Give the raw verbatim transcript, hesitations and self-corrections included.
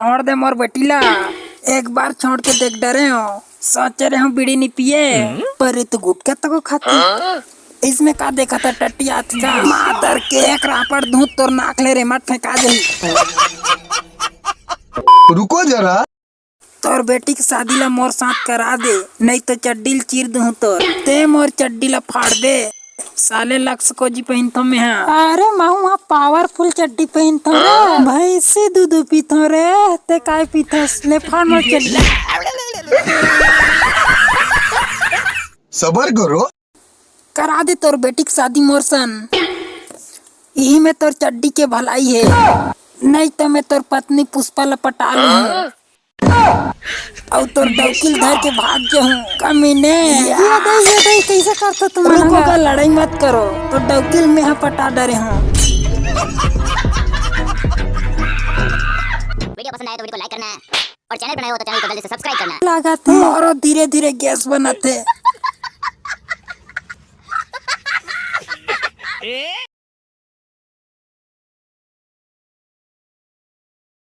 छोड़ दे मोर बेटी ला, एक बार छोड़ के देख डरे हो, सोचे रहे हो बीड़ी नहीं पिए, पर ये तो गुटखा तको खाती। इसमें का देखा था टट्टी हाथ का? मादर के एक रापड़ दूं तोर नाक ले रे मत फेंका दे। रुको जरा। तोर बेटी के शादी ला मोर साथ करा दे, नहीं तो चड्डी ल चीर दूं तोर। ते मोर चड्डी ला फाड़ दे। साले लक्स कोजी पहिनथो में हा। अरे महू हा पावरफुल चड्डी पहिनथो रे, भैंसी दूध पीथो रे, ते काय पीथस? ले फाड़ मोर चड्डी। सबर करो। करा दे तोर बेटी के शादी मोर सन। इही में तोर चड्डी के भलाई है, नहीं तो मैं तोर पत्नी पुष्पा ला पटा लूं। अउ तोर डौकी ल धर के भाग जाहूं, कमीने। ये दे, ये दे, कैसे करथो तुम? रुको का लड़ाई मत करो, तोर डौकी ल मैं हा पटा डरे हूं। वीडियो पसंद आए तो वीडियो को लाइक करना है और चैनल पर नए हो तो चैनल को जल्दी से सब्सक्राइब करना है। लागत है। मारो धीरे धीरे गैस बनाते।